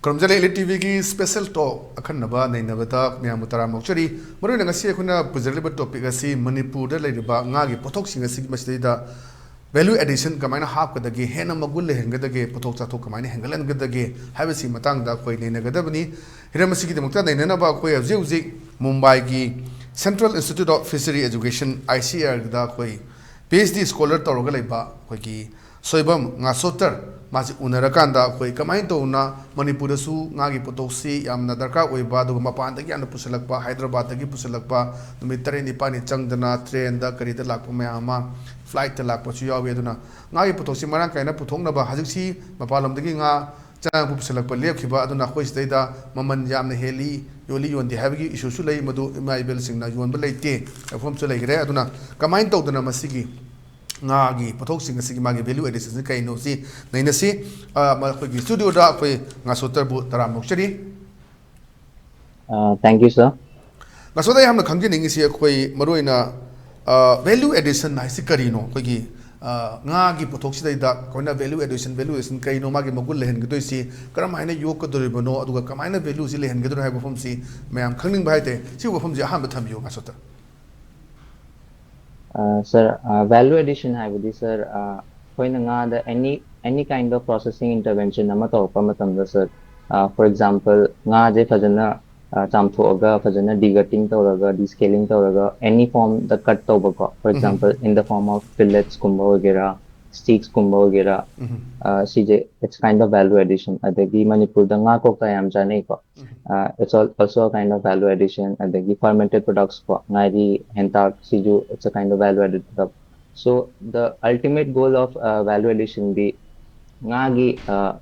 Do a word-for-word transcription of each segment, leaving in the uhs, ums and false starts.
ꯈꯨꯔꯨꯝꯖꯔꯤ꯫ Elite T ꯚꯤꯒꯤ special talk ꯑꯈꯟꯅꯕ ꯅꯩꯅꯕꯗ ꯃꯌꯥꯝꯕꯨ ꯇꯔꯥꯝꯅ ꯑꯣꯛꯆꯔꯤ꯫ ꯃꯔꯨꯑꯣꯏꯅ ꯉꯁꯤ ꯑꯩꯈꯣꯏꯅ ꯄꯨꯖꯔꯛꯂꯤꯕ topic ꯑꯁꯤ ꯃꯅꯤꯄꯨꯔꯗ ꯂꯩꯔꯤꯕ ꯉꯥꯒꯤ ꯄꯣꯠꯊꯣꯛꯁꯤꯡ ꯑꯁꯤꯒꯤ ꯃꯁꯤꯗꯩꯗ value addition ꯀꯃꯥꯏꯅ ꯍꯥꯞꯀꯗꯒꯦ, ꯍꯦꯟꯅ ꯃꯒꯨꯟ ꯂꯩꯍꯟꯒꯗꯒꯦ, ꯄꯣꯠꯊꯣꯛ ꯆꯥꯊꯣꯛ ꯀꯃꯥꯏꯅ ꯍꯦꯟꯒꯠꯍꯟꯒꯗꯒꯦ ꯍꯥꯏꯕꯁꯤ ꯃꯇꯥꯡꯗ ꯑꯩꯈꯣꯏ ꯅꯩꯅꯒꯗꯕꯅꯤ꯫ ꯍꯤꯔꯝ ꯑꯁꯤꯒꯤꯗꯃꯛꯇ ꯅꯩꯅꯅꯕ ꯑꯩꯈꯣꯏ ꯍꯧꯖꯤꯛ ꯍꯧꯖꯤꯛ ꯃꯨꯝꯕꯥꯏꯒꯤ Central Institute of Fishery Education, I C A R ꯗ ꯑꯩꯈꯣꯏ ꯄꯤ ꯑꯩꯆ ꯗꯤ scholar ꯇꯧꯔꯒ ꯂꯩꯕ ꯑꯩꯈꯣꯏꯒꯤ ꯁꯣꯏꯕꯝ ꯉꯥꯁꯣꯇꯔ, ꯃꯥꯁꯤ ꯎꯅꯔꯀꯥꯟꯗ ꯑꯩꯈꯣꯏ ꯀꯃꯥꯏꯅ ꯇꯧꯅ ꯃꯅꯤꯄꯨꯔꯗꯁꯨ ꯉꯥꯒꯤ ꯄꯣꯠꯊꯣꯛꯁꯤ ꯌꯥꯝꯅ ꯗꯔꯀꯥꯔ ꯑꯣꯏꯕ, ꯑꯗꯨꯒ ꯃꯄꯥꯟꯗꯒꯤ ꯌꯥꯝꯅ ꯄꯨꯁꯤꯜꯂꯛꯄ, ꯍꯥꯏꯗ꯭ꯔꯕꯥꯗꯇꯒꯤ ꯄꯨꯁꯤꯜꯂꯛꯄ, ꯅꯨꯃꯤꯠ ꯇꯔꯦꯠ ꯅꯤꯄꯥꯜꯅꯤ ꯆꯪꯗꯅ train ꯗ ꯀꯔꯤꯗ ꯂꯥꯛꯄ ꯃꯌꯥꯝ ꯑꯃ, flight ꯇ ꯂꯥꯛꯄꯁꯨ ꯌꯥꯎꯏ꯫ ꯑꯗꯨꯅ ꯉꯥꯒꯤ ꯄꯣꯠꯊꯣꯛꯁꯤ ꯃꯔꯥꯡ ꯀꯥꯏꯅ ꯄꯨꯊꯣꯛꯅꯕ ꯍꯧꯖꯤꯛꯁꯤ ꯃꯄꯥꯟꯂꯣꯝꯗꯒꯤ ꯉꯥ ꯆꯥꯅꯕ ꯄꯨꯁꯤꯜꯂꯛꯄ ꯂꯦꯞꯈꯤꯕ, ꯑꯗꯨꯅ ꯑꯩꯈꯣꯏ ꯁꯤꯗꯩꯗ ꯃꯃꯜ ꯌꯥꯝꯅ ꯍꯦꯜꯂꯤ, ꯌꯣꯜꯂꯤ ꯌꯣꯟꯗꯦ ꯍꯥꯏꯕꯒꯤ issue ꯁꯨ ꯂꯩ, ꯃꯗꯨ ꯏꯃꯥ ꯏꯕꯦꯜꯁꯤꯡꯅ ꯌꯣꯟꯕ ꯂꯩꯇꯦ ꯍꯥꯏꯕ ꯋꯥꯐꯝꯁꯨ ꯂꯩꯈ꯭ꯔꯦ꯫ ꯑꯗꯨꯅ ꯀꯃꯥꯏꯅ ꯇꯧꯗꯅ ꯃꯁꯤꯒꯤ ꯉꯥꯒꯤ ꯄꯣꯠꯊꯣꯛꯁꯤꯡ ꯑꯁꯤꯒꯤ ꯃꯥꯒꯤ value addition ꯁꯤ ꯀꯩꯅꯣ ꯁꯤ ꯅꯩꯅꯁꯤ꯫ ꯑ, ꯃ-, ꯑꯩꯈꯣꯏꯒꯤ studio ꯗ ꯑꯩꯈꯣꯏ ꯉꯥꯁꯣꯇꯔꯕꯨ ꯇꯔꯥꯝꯅ ꯑꯣꯛꯆꯔꯤ꯫ Uh, thank you, sir. ꯉꯥꯁꯣꯇꯔ, ꯌꯥꯝꯅ ꯈꯪꯖꯅꯤꯡꯉꯤꯁꯤ ꯑꯩꯈꯣꯏ ꯃꯔꯨꯑꯣꯏꯅ, ꯑ, value addition ꯍꯥꯏꯁꯤ ꯀꯔꯤꯅꯣ? ꯑꯩꯈꯣꯏꯒꯤ, ꯑ, ꯉꯥꯒꯤ ꯄꯣꯠꯊꯣꯛꯁꯤꯗꯩꯗ ꯑꯩꯈꯣꯏꯅ value addition, value addition ꯀꯔꯤꯅꯣ? ꯃꯥꯒꯤ ꯃꯒꯨꯟ ꯂꯩꯍꯟꯒꯗꯣꯏꯁꯤ ꯀꯔꯝ ꯍꯥꯏꯅ ꯌꯣꯛꯀꯗꯧꯔꯤꯕꯅꯣ? ꯑꯗꯨꯒ ꯀꯃꯥꯏꯅ value ꯁꯤ ꯂꯩꯍꯟꯒꯗꯣꯏꯅꯣ ꯍꯥꯏꯕ ꯋꯥꯐꯝꯁꯤ ꯃꯌꯥꯝ ꯈꯪꯅꯤꯡꯕ ꯍꯥꯏꯇꯥꯔꯦ꯫ ꯁꯤꯒꯤ ꯋꯥꯐꯝꯁꯤ ꯑꯍꯥꯟꯕ ꯊꯝꯕꯤꯌꯨ, ꯉꯥꯁꯣꯇꯔ꯫ Uh, sir, uh, value addition ꯍꯥꯏꯕꯗꯤ, sir, uh, ꯑꯩꯈꯣꯏꯅ ꯉꯥꯗ any, any kind of processing intervention ꯑꯃ ꯇꯧꯔꯛꯄ ꯃꯇꯝꯗ, sir, uh, for example, ꯉꯥꯁꯦ ꯐꯖꯅ, uh, ꯆꯥꯝꯊꯣꯛꯑꯒ, ꯐꯖꯅ degutting ꯇꯧꯔꯒ, descaling ꯇꯧꯔꯒ, any form ꯗ cut ꯇꯧꯕꯀꯣ, for example, in the form of fillets ꯀꯨꯝꯕ ꯑꯣꯏꯒꯦꯔꯥ, steaks ꯀꯨꯝꯕ ꯑꯣꯏꯒꯦꯔꯥ, uh, ꯁꯤꯁꯦ, it's kind of value addition. ꯑꯗꯒꯤ ꯃꯅꯤꯄꯨꯔꯗ ꯉꯥ ꯀꯧꯇꯥ ꯌꯥꯝ ꯆꯥꯅꯩꯀꯣ, uh, it's al- also a kind of value addition. ꯑꯗꯒꯤ fermented products ꯀꯣ, ꯉꯥꯔꯤ, ꯍꯦꯟꯇꯥꯛ, ꯁꯤꯁꯨ it's a kind of value added product. So the ultimate goal of, uh, value addition ꯗꯤ ꯉꯥꯒꯤ, uh,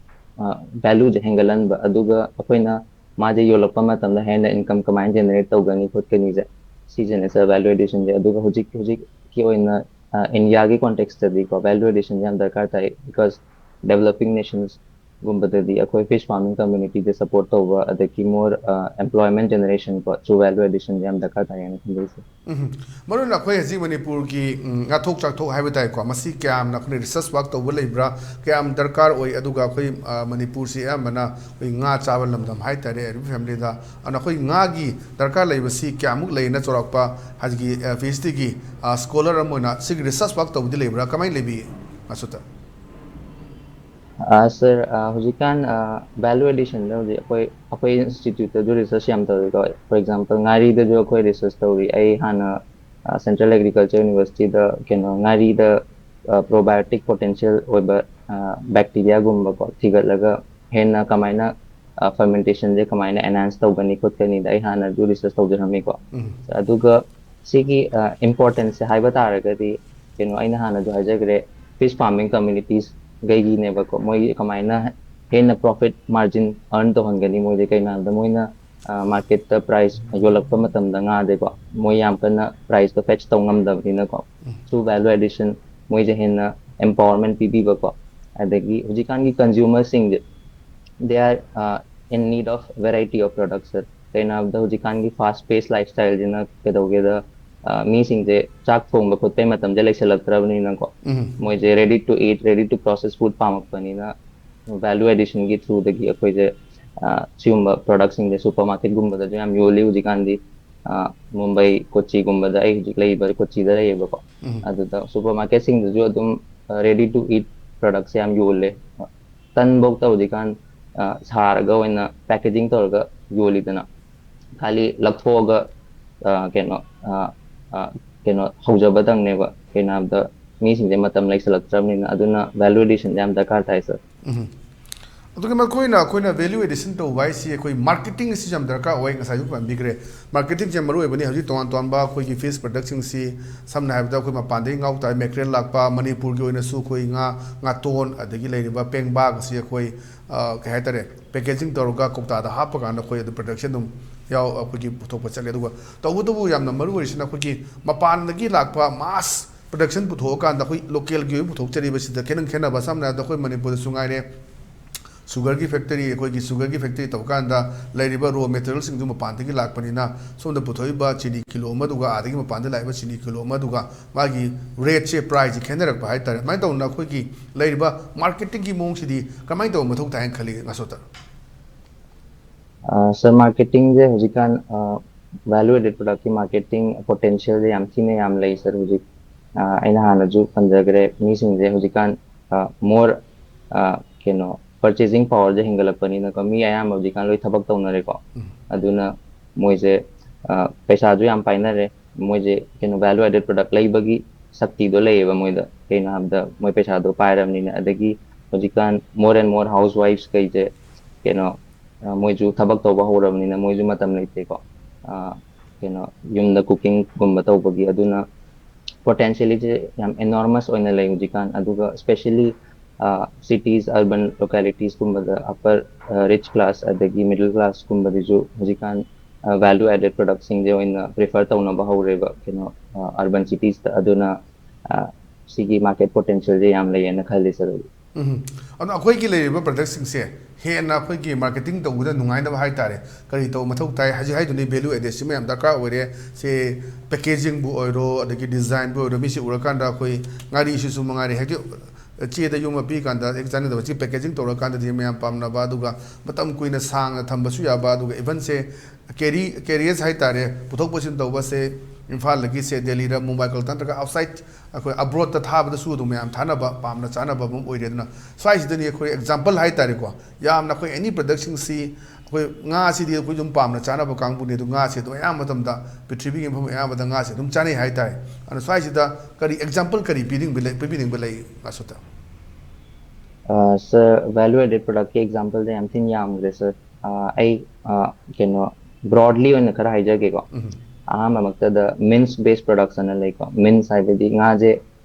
uh, value ꯁꯦ ꯍꯦꯟꯒꯠꯍꯟꯕ, ꯑꯗꯨꯒ ꯑꯩꯈꯣꯏꯅ ꯃꯥꯁꯦ ꯌꯣꯜꯂꯛꯄ ꯃꯇꯝꯗ ꯍꯦꯟꯅ income ꯀꯃꯥꯏꯅ generate ꯇꯧꯒꯅꯤ ꯈꯣꯠꯀꯅꯤꯁꯦ, ꯁꯤꯁꯤꯅꯦ, sir, value addition ꯁꯦ꯫ ꯑꯗꯨꯒ ꯍꯧꯖꯤꯛ ꯍꯧꯖꯤꯛꯀꯤ ꯑꯣꯏꯅ, uh, India ꯒꯤ context ꯇꯗꯤꯀꯣ, value addition ꯁꯦ ꯌꯥꯝ ꯗꯔꯀꯥꯔ ꯇꯥꯏ, because developing nations ꯒꯨꯝꯕꯗꯗꯤ ꯑꯩꯈꯣꯏ fish farming community ꯗ support ꯇꯧꯕ, ꯑꯗꯒꯤ more employment generation ꯀꯣ, through value addition ꯁꯦ ꯌꯥꯝ ꯗꯔꯀꯥꯔ ꯇꯥꯏ ꯍꯥꯏꯅ ꯈꯟꯖꯩ, sir꯫ ꯎꯝ꯫ ꯃꯔꯨ ꯑꯣꯏꯅ ꯑꯩꯈꯣꯏ ꯍꯧꯖꯤꯛ ꯃꯅꯤꯄꯨꯔꯒꯤ, ꯎꯝ, ꯉꯥꯊꯣꯛ ꯆꯥꯊꯣꯛ ꯍꯥꯏꯕ ꯇꯥꯏꯀꯣ, ꯃꯁꯤ ꯀꯌꯥꯝꯅ ꯑꯩꯈꯣꯏꯅ research work ꯇꯧꯕ ꯂꯩꯕ꯭ꯔꯥ, ꯀꯌꯥꯝ ꯗꯔꯀꯥꯔ ꯑꯣꯏ? ꯑꯗꯨꯒ ꯑꯩꯈꯣꯏ, ꯑ, ꯃꯅꯤꯄꯨꯔꯁꯤ ꯑꯌꯥꯝꯕꯅ ꯑꯩꯈꯣꯏ ꯉꯥ ꯆꯥꯕ ꯂꯝꯗꯝ ꯍꯥꯏ ꯇꯥꯔꯦ, ꯑꯔꯤꯕ family ꯗ꯫ ꯑꯗꯨꯅ ꯑꯩꯈꯣꯏ ꯉꯥꯒꯤ ꯗꯔꯀꯥꯔ ꯂꯩꯕꯁꯤ ꯀꯌꯥꯃꯨꯛ ꯂꯩꯅ ꯆꯥꯎꯔꯥꯛꯄ ꯍꯧꯖꯤꯛꯀꯤ, ꯑ, PhD ꯒꯤ, ꯑ, scholar ꯑꯃ ꯑꯣꯏꯅ ꯁꯤꯒꯤ research work ꯇꯧꯕꯗꯤ ꯂꯩꯕ꯭ꯔꯥ? ꯀꯃꯥꯏꯅ ꯂꯩꯕꯤ, ꯃꯁꯨꯇ? ꯑ, sir, ꯑ, ꯍꯧꯖꯤꯛꯀꯥꯟ, ꯑ, value addition ꯗ ꯍꯧꯖꯤꯛ ꯑꯩꯈꯣꯏ, ꯑꯩꯈꯣꯏ institute ꯇꯁꯨ research ꯌꯥꯝ ꯇꯧꯔꯤꯀꯣ꯫ For example, ꯉꯥꯔꯤꯗꯁꯨ ꯑꯩꯈꯣꯏ research ꯇꯧꯔꯤ꯫ ꯑꯩ ꯍꯥꯟꯅ, ꯑ, Central Agriculture University ꯗ ꯀꯩꯅꯣ, ꯉꯥꯔꯤꯗ, ꯑ, probiotic potential ꯑꯣꯏꯕ, ꯑ, bacteria ꯒꯨꯝꯕꯀꯣ ꯊꯤꯒꯠꯂꯒ ꯍꯦꯟꯅ ꯀꯃꯥꯏꯅ, ꯑ, fermentation ꯁꯦ ꯀꯃꯥꯏꯅ enhance ꯇꯧꯒꯅꯤ ꯈꯣꯠꯀꯅꯤꯗ ꯑꯩ ꯍꯥꯟꯅꯁꯨ research ꯇꯧꯖꯔꯝꯃꯤꯀꯣ꯫ ꯎꯝ꯫ ꯑꯗꯨꯒ ꯁꯤꯒꯤ, ꯑ, importance ꯁꯦ ꯍꯥꯏꯕ ꯇꯥꯔꯒꯗꯤ, ꯀꯩꯅꯣ, ꯑꯩꯅ ꯍꯥꯟꯅꯁꯨ ꯍꯥꯏꯖꯈ꯭ꯔꯦ, fish farming communities ꯒꯩꯒꯤꯅꯦꯕꯀꯣ, ꯃꯣꯏ ꯀꯃꯥꯏꯅ ꯍꯦꯟꯅ profit margin earn ꯇꯧꯍꯟꯒꯅꯤ? ꯃꯣꯏꯗꯤ ꯀꯩꯅꯣ ꯍꯥꯏꯕꯗ ꯃꯣꯏꯅ, ꯑ, market ꯇ price ꯌꯣꯜꯂꯛꯄ ꯃꯇꯝꯗ ꯉꯥꯁꯦꯀꯣ, ꯃꯣꯏ ꯌꯥꯝ ꯀꯟꯅ price ꯇꯣ fetch ꯇꯧ ꯉꯝꯗꯕꯅꯤꯅꯀꯣ, ꯎꯝ꯫ through value addition ꯃꯣꯏꯁꯦ ꯍꯦꯟꯅ empowerment ꯄꯤꯕꯤꯕꯀꯣ, ꯑꯗꯒꯤ ꯍꯧꯖꯤꯛꯀꯥꯟꯒꯤ consumer ꯁꯤꯡꯁꯦ, they are, uh, in need of variety of products, sir꯫ ꯀꯩꯅꯣ ꯍꯥꯏꯕꯗ ꯍꯧꯖꯤꯛꯀꯥꯟꯒꯤ fast pace lifestyle ꯁꯤꯅ ꯀꯩꯗꯧꯒꯦꯗ, ꯑ, ꯃꯤꯁꯤꯡꯁꯦ ꯆꯥꯛ ꯊꯣꯡꯕ ꯈꯣꯠꯄꯩ ꯃꯇꯝꯁꯦ ꯂꯩꯁꯜꯂꯛꯇ꯭ꯔꯕꯅꯤꯅꯀꯣ, ꯎꯝ꯫ ꯃꯣꯏꯁꯦ ready to eat, ready to process food ꯄꯥꯝꯃꯛꯄꯅꯤꯅ, value addition ꯒꯤ through ꯗꯒꯤ ꯑꯩꯈꯣꯏꯁꯦ, ꯑ, ꯁꯤꯒꯨꯝꯕ product ꯁꯤꯡꯁꯦ supermarket ꯒꯨꯝꯕꯗꯁꯨ ꯌꯥꯝ ꯌꯣꯜꯂꯤ ꯍꯧꯖꯤꯛꯀꯥꯟꯗꯤ꯫ ꯑ, ꯃꯨꯝꯕꯩ ꯀꯣꯆꯤꯒꯨꯝꯕꯗ, ꯑꯩ ꯍꯧꯖꯤꯛ ꯂꯩꯔꯤꯕ ꯀꯣꯆꯤꯗ ꯂꯩꯌꯦꯕꯀꯣ, ꯎꯝ꯫ ꯑꯗꯨꯗ supermarket ꯁꯤꯡꯗꯁꯨ ꯑꯗꯨꯝ, ꯑ, ready to eat product ꯁꯦ ꯌꯥꯝ ꯌꯣꯜꯂꯦ꯫ ꯇꯟꯐꯧꯗ ꯍꯧꯖꯤꯛꯀꯥꯟ, ꯑ, ꯁꯥꯔꯒ ꯑꯣꯏꯅ packaging ꯇꯧꯔꯒ ꯌꯣꯜꯂꯤꯗꯅ, ꯈꯥꯂꯤ ꯂꯧꯊꯣꯛꯑꯒ, ꯑ, ꯀꯩꯅꯣ, ꯑ, ꯑ, ꯀꯩꯅꯣ ꯍꯧꯖꯕꯗꯪꯅꯦꯕ꯫ ꯀꯩꯅꯣ ꯍꯥꯏꯕꯗ ꯃꯤꯁꯤꯡꯁꯦ ꯃꯇꯝ ꯂꯩꯁꯜꯂꯛꯇ꯭ꯔꯕꯅꯤꯅ, ꯑꯗꯨꯅ value addition ꯁꯦ ꯌꯥꯝ ꯗꯔꯀꯥꯔ ꯇꯥꯏ, sir꯫ ꯎꯝ꯫ ꯑꯗꯨꯒ ꯃꯈꯣꯏꯅ, ꯑꯩꯈꯣꯏꯅ value addition ꯇꯧꯕ ꯍꯥꯏꯁꯤ ꯑꯩꯈꯣꯏ marketing ꯑꯁꯤꯁꯨ ꯌꯥꯝ ꯗꯔꯀꯥꯔ ꯑꯣꯏ꯫ ꯉꯁꯥꯏꯁꯨ ꯄꯟꯕꯤꯈ꯭ꯔꯦ, marketing ꯁꯦ ꯃꯔꯨ ꯑꯣꯏꯕꯅꯤ꯫ ꯍꯧꯖꯤꯛ ꯇꯣꯉꯥꯟ ꯇꯣꯉꯥꯟꯕ ꯑꯩꯈꯣꯏꯒꯤ fish product ꯁꯤꯡꯁꯤ, ꯁꯝꯅ ꯍꯥꯏꯔꯕꯗ ꯑꯩꯈꯣꯏ ꯃꯄꯥꯟꯗꯒꯤ ꯉꯥ ꯇꯥꯔꯦ, mackerel ꯂꯥꯛꯄ, ꯃꯅꯤꯄꯨꯔꯒꯤ ꯑꯣꯏꯅꯁꯨ ꯑꯩꯈꯣꯏ ꯉꯥ, ꯉꯥꯇꯣꯟ, ꯑꯗꯒꯤ ꯂꯩꯔꯤꯕ ꯄꯦꯡꯕꯥ ꯑꯁꯤ ꯑꯩꯈꯣꯏ, ꯑ, ꯀꯩ ꯍꯥꯏꯇꯥꯔꯦ, packaging ꯇꯧꯔꯒ ꯀꯧꯇꯥꯗ ꯍꯥꯞꯄ ꯀꯥꯟꯗ ꯑꯩꯈꯣꯏ ꯑꯗꯨ production ꯑꯗꯨꯝ ꯌꯥꯎ-, ꯑꯩꯈꯣꯏꯒꯤ ꯄꯨꯊꯣꯛꯄ ꯆꯠꯂꯦ꯫ ꯑꯗꯨꯒ ꯇꯧꯕꯇꯕꯨ ꯌꯥꯝꯅ ꯃꯔꯨ ꯑꯣꯏꯔꯤꯁꯤꯅ ꯑꯩꯈꯣꯏꯒꯤ ꯃꯄꯥꯟꯗꯒꯤ ꯂꯥꯛꯄ mass production ꯄꯨꯊꯣꯛꯑꯀꯥꯟꯗ ꯑꯩꯈꯣꯏ local ꯒꯤ ꯑꯣꯏꯕ ꯄꯨꯊꯣꯛꯆꯔꯤꯕꯁꯤꯗ ꯈꯤꯇꯪ ꯈꯦꯠꯅꯕ, ꯁꯝꯅ ꯍꯥꯏꯔꯕꯗ ꯑꯩꯈꯣꯏ ꯃꯅꯤꯄꯨꯔꯗꯁꯨ ꯉꯥꯏꯔꯦ, ꯁꯨꯒꯔꯒꯤ ꯐꯦꯛꯇꯔꯤ, ꯑꯩꯈꯣꯏꯒꯤ ꯁꯨꯒꯔꯒꯤ ꯐꯦꯛꯇꯔꯤ ꯇꯧꯕ ꯀꯥꯟꯗ ꯂꯩꯔꯤꯕ ꯔꯣ ꯃꯦꯇꯔꯤꯌꯦꯜꯁꯤꯡꯗꯨ ꯃꯄꯥꯟꯗꯒꯤ ꯂꯥꯛꯄꯅꯤꯅ, ꯁꯣꯝꯗ ꯄꯨꯊꯣꯛꯏꯕ ꯆꯤꯅꯤ ꯀꯤꯂꯣ ꯑꯃꯗꯨꯒ ꯑꯥꯗꯒꯤ ꯃꯄꯥꯟꯗ ꯂꯥꯛꯏꯕ ꯆꯤꯅꯤ ꯀꯤꯂꯣ ꯑꯃꯗꯨꯒ ꯃꯥꯒꯤ ꯔꯦꯠꯁꯦ, ꯄ꯭ꯔꯥꯏꯁꯁꯦ ꯈꯦꯠꯅꯔꯛꯄ ꯍꯥꯏꯇꯥꯔꯦ꯫ ꯑꯗꯨꯃꯥꯏꯅ ꯇꯧꯗꯅ ꯑꯩꯈꯣꯏꯒꯤ ꯂꯩꯔꯤꯕ ꯃꯥꯔꯀꯦꯇꯤꯡꯒꯤ ꯃꯑꯣꯡꯁꯤꯗꯤ ꯀꯃꯥꯏꯅ ꯇꯧꯕ ꯃꯊꯧ ꯇꯥꯏ ꯍꯥꯏꯅ ꯈꯜꯂꯤ, ꯉꯥꯁꯣꯇ? ꯁꯥꯔ, ꯃꯥꯔꯀꯦꯇꯤꯡꯁꯦ ꯍꯧꯖꯤꯛꯀꯥꯟ ꯚꯦꯂꯨ ꯑꯦꯗꯦꯠ ꯄ꯭ꯔꯗꯛꯀꯤ ꯃꯥꯔꯀꯦꯇꯤꯡ ꯄꯣꯇꯦꯟꯁꯤꯌꯦꯜꯁꯦ ꯌꯥꯝ ꯊꯤꯅ ꯌꯥꯝ ꯂꯩ, ꯁꯥꯔ꯫ ꯍꯧꯖꯤꯛ ꯑ, ꯑꯩꯅ ꯍꯥꯟꯅꯁꯨ ꯄꯟꯖꯈ꯭ꯔꯦ, ꯃꯤꯁꯤꯡꯁꯦ ꯍꯧꯖꯤꯛꯀꯥꯟ ꯃꯣꯔ ꯀꯩꯅꯣ ꯄꯔꯆꯦꯖꯤꯡ ꯄꯋꯥꯔꯁꯦ ꯍꯦꯟꯒꯠꯂꯛꯄꯅꯤꯅꯀꯣ, ꯃꯤ ꯑꯌꯥꯝꯕ ꯍꯧꯖꯤꯛꯀꯥꯟ ꯂꯣꯏ ꯊꯕꯛ ꯇꯧꯅꯔꯦꯀꯣ꯫ ꯑꯗꯨꯅ ꯃꯣꯏꯁꯦ ꯑ, ꯄꯩꯁꯥꯁꯨ ꯌꯥꯝ ꯄꯥꯏꯅꯔꯦ꯫ ꯃꯣꯏꯁꯦ ꯀꯩꯅꯣ ꯚꯦꯂꯨ ꯑꯦꯗꯦꯠ ꯄ꯭ꯔꯗꯛ ꯂꯩꯕꯒꯤ ꯁꯛꯇꯤꯗꯣ ꯂꯩꯌꯦꯕ ꯃꯣꯏꯗ꯫ ꯀꯩꯅꯣ ꯍꯥꯏꯕꯗ ꯃꯣꯏ ꯄꯩꯁꯥꯗꯣ ꯄꯥꯏꯔꯕꯅꯤꯅ꯫ ꯑꯗꯒꯤ ꯍꯧꯖꯤꯛꯀꯥꯟ more and more housewives ꯀꯩꯁꯦ ꯀꯩꯅꯣ ꯑ, ꯃꯣꯏꯁꯨ ꯊꯕꯛ ꯇꯧꯕ ꯍꯧꯔꯕꯅꯤꯅ ꯃꯣꯏꯁꯨ ꯃꯇꯝ ꯂꯩꯇꯦꯀꯣ꯫ ꯑ, ꯀꯩꯅꯣ ꯌꯨꯝꯗ ꯀꯨꯀꯤꯡꯒꯨꯝꯕ ꯇꯧꯕꯒꯤ꯫ ꯑꯗꯨꯅ ꯄꯣꯇꯦꯟꯁꯤꯌꯦꯂꯤꯇꯤ ꯌꯥꯝ ꯏꯅꯣꯔꯃꯁ ꯑꯣꯏꯅ ꯂꯩ ꯍꯧꯖꯤꯛꯀꯥꯟ꯫ ꯑꯗꯨꯒ ꯁ꯭ꯄꯦꯁꯦꯜꯂꯤ ꯁꯤꯇꯤꯁ, ꯑꯔꯕꯟ ꯂꯣꯀꯦꯂꯤꯇꯤꯁꯀꯨꯝꯕꯗ ꯑꯄꯔ ꯔꯤꯆ ꯀ꯭ꯂꯥꯁ ꯑꯗꯒꯤ ꯃꯤꯗꯜ ꯀ꯭ꯂꯥꯁꯀꯨꯝꯕꯗꯁꯨ ꯍꯧꯖꯤꯛꯀꯥꯟ ꯚꯦꯂꯨ ꯑꯦꯗꯦꯠ ꯄ꯭ꯔꯗꯛꯁꯤꯡꯁꯦ ꯑꯣꯏꯅ ꯄ꯭ꯔꯤꯐꯔ ꯇꯧꯅꯕ ꯍꯧꯔꯦꯕ, ꯀꯩꯅꯣ ꯑꯔꯕꯟ ꯁꯤꯇꯤꯁꯇ꯫ ꯑꯗꯨꯅ ꯑ, ꯁꯤꯒꯤ ꯃꯥꯔꯀꯦꯠ ꯄꯣꯇꯦꯟꯁꯤꯌꯦꯜꯁꯦ ꯌꯥꯝ ꯂꯩꯌꯦꯅ ꯈꯜꯂꯤ, ꯁꯥꯔ, ꯑꯩꯗꯤ꯫ ꯎꯝ꯫ ꯑꯗꯣ ꯑꯩꯈꯣꯏꯒꯤ ꯂꯩꯔꯤꯕ ꯄ꯭ꯔꯗꯛꯁꯤꯡꯁꯦ ꯍꯦꯟꯅ ꯑꯩꯈꯣꯏꯒꯤ ꯃꯥꯔꯀꯦꯇꯤꯡ ꯇꯧꯕꯗ ꯅꯨꯡꯉꯥꯏꯅꯕ ꯍꯥꯏꯇꯥꯔꯦ, ꯀꯔꯤ ꯇꯧꯕ ꯃꯊꯧ ꯇꯥꯏ? ꯍꯧꯖꯤꯛ ꯍꯥꯏꯗꯨꯅꯤ, ꯚꯦꯂꯨ ꯑꯦꯗꯦꯠꯁꯤꯃ ꯌꯥꯝ ꯗꯔꯀꯥꯔ ꯑꯣꯏꯔꯦ꯫ ꯁꯦ ꯄꯦꯀꯦꯖꯤꯡꯕꯨ ꯑꯣꯏꯔꯣ, ꯑꯗꯒꯤ ꯗꯤꯖꯥꯏꯟꯕꯨ ꯑꯣꯏꯔꯣ, ꯃꯤꯁꯦ ꯎꯔꯀꯥꯟꯗ ꯑꯩꯈꯣꯏ ꯉꯥꯔꯤꯁꯤꯁꯨ ꯃꯉꯥꯏꯔꯦ, ꯍꯥꯏꯗꯤ ꯆꯦꯗ ꯌꯣꯝꯃ ꯄꯤꯀꯥꯟꯗ ꯍꯦꯛ ꯆꯥꯟꯅꯗꯕ, ꯁꯤ ꯄꯦꯀꯦꯖꯤꯡ ꯇꯧꯔꯀꯥꯟꯗꯗꯤ ꯃꯌꯥꯝ ꯄꯥꯝꯅꯕ, ꯑꯗꯨꯒ ꯃꯇꯝ ꯀꯨꯏꯅ ꯁꯥꯡꯅ ꯊꯝꯕꯁꯨ ꯌꯥꯕ, ꯑꯗꯨꯒ ꯏꯚꯟꯁꯦ ꯀꯦꯔꯤ ꯀꯦꯔꯤꯌꯔꯁ ꯍꯥꯏꯇꯥꯔꯦ, ꯄꯨꯊꯣꯛ ꯄꯨꯁꯤꯟ ꯇꯧꯕꯁꯦ ꯏꯝꯐꯥꯜꯗꯒꯤ ꯁꯦ ꯗꯦꯜꯂꯤꯗ, ꯃꯨꯝꯕꯥꯏ, ꯀꯜꯀꯇꯥ ꯅꯠꯇ꯭ꯔꯒ ꯑꯥꯎꯠꯁꯥꯏꯠ ꯑꯩꯈꯣꯏ ꯑꯕ꯭ꯔꯣꯗꯇ ꯊꯥꯕꯗꯁꯨ ꯑꯗꯨꯝ ꯃꯌꯥꯝ ꯊꯥꯅꯕ, ꯄꯥꯝꯅ ꯆꯥꯅꯕ ꯑꯃ ꯑꯣꯏꯔꯦ꯫ ꯑꯗꯨꯅ ꯁ꯭ꯋꯥꯏꯁꯤꯗꯅꯤ ꯑꯩꯈꯣꯏ ꯑꯦꯛꯖꯥꯝꯄꯜ ꯍꯥꯏꯇꯥꯔꯦꯀꯣ, ꯌꯥꯝꯅ ꯑꯩꯈꯣꯏ ꯑꯦꯅꯤ ꯄ꯭ꯔꯗꯛꯁꯤꯡꯁꯤ ꯑꯩꯈꯣꯏ ꯉꯥꯁꯤꯗꯤ ꯑꯩꯈꯣꯏ ꯑꯗꯨꯝ ꯄꯥꯝꯅ ꯆꯥꯅꯕ ꯀꯥꯡꯕꯨꯅꯤ꯫ ꯑꯗꯨ ꯉꯥꯁꯦ ꯑꯗꯨꯝ ꯑꯌꯥꯝꯕ ꯃꯇꯝꯗ ꯄ꯭ꯔꯤꯊꯤꯕꯤꯒꯤ ꯃꯐꯝ ꯑꯌꯥꯝꯕꯗ ꯉꯥꯁꯦ ꯑꯗꯨꯝ ꯆꯥꯅꯩ ꯍꯥꯏꯇꯥꯔꯦ꯫ ꯑꯗꯨꯅ ꯁ꯭ꯋꯥꯏꯁꯤꯗ ꯀꯔꯤ ꯑꯦꯛꯖꯥꯝꯄꯜ ꯀꯔꯤ ꯄꯤꯅꯤꯡꯕ ꯂꯩ, ꯄꯤꯕꯤꯅꯤꯡꯕ ꯂꯩ, ꯉꯥꯁꯣꯇ? ꯁꯥꯔ, ꯚꯦꯂꯨ ꯑꯦꯗꯦꯠ ꯄ꯭ꯔꯗꯛꯀꯤ ꯑꯦꯛꯖꯥꯝꯄꯜꯗ ꯌꯥꯝ ꯊꯤꯅ ꯌꯥꯝꯈ꯭ꯔꯦ, ꯁꯥꯔ꯫ ꯑꯩ ꯑ, ꯀꯩꯅꯣ ꯕ꯭ꯔꯣꯗꯂꯤ ꯑꯣꯏꯅ ꯈꯔ ꯍꯥꯏꯖꯒꯦꯀꯣ꯫ ꯑꯍꯥꯟꯕꯃꯛꯇꯗ ꯃꯤꯟꯁ ꯕꯦꯁ ꯄ꯭ꯔꯗꯛꯁ ꯑꯅ ꯂꯩꯀꯣ꯫ ꯃꯤꯟꯁ ꯍꯥꯏꯕꯗꯤ ꯉꯥꯁꯦ,